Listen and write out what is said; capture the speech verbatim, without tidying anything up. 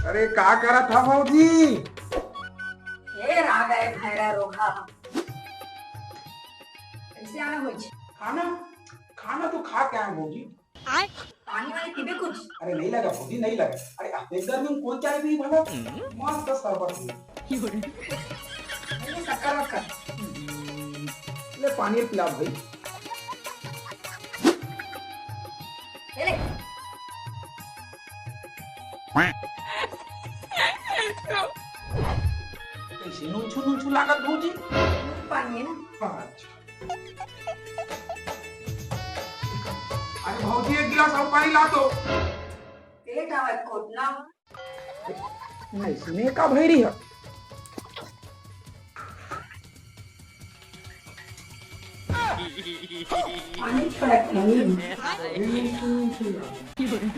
अरे, का करत हा भौजी? फेर आ गए भैरा रोगहा। कैसे आना होइस? खाना, खाना तो खा के आए भौजी। पानी वानी पीबे कुछ? अरे नहीं लगा भौजी, नहीं लगा। अरे, अतेक गर्मी में कोन चाय पी भला? मस्त शरबत पी। नहीं, शक्कर वक्कर। ले पानी पिला भाई। ले ले। कैसे नूनछू नूनछू लागत भौजी? पानी है ना। अच्छा। अरे भौजी, एक गिलास और पानी ला तो। पेट आवे कोटना। नहीं सुने का भैरी है। पानी छोड़ा के नहीं। अरे नहीं सुने, नहीं सुने।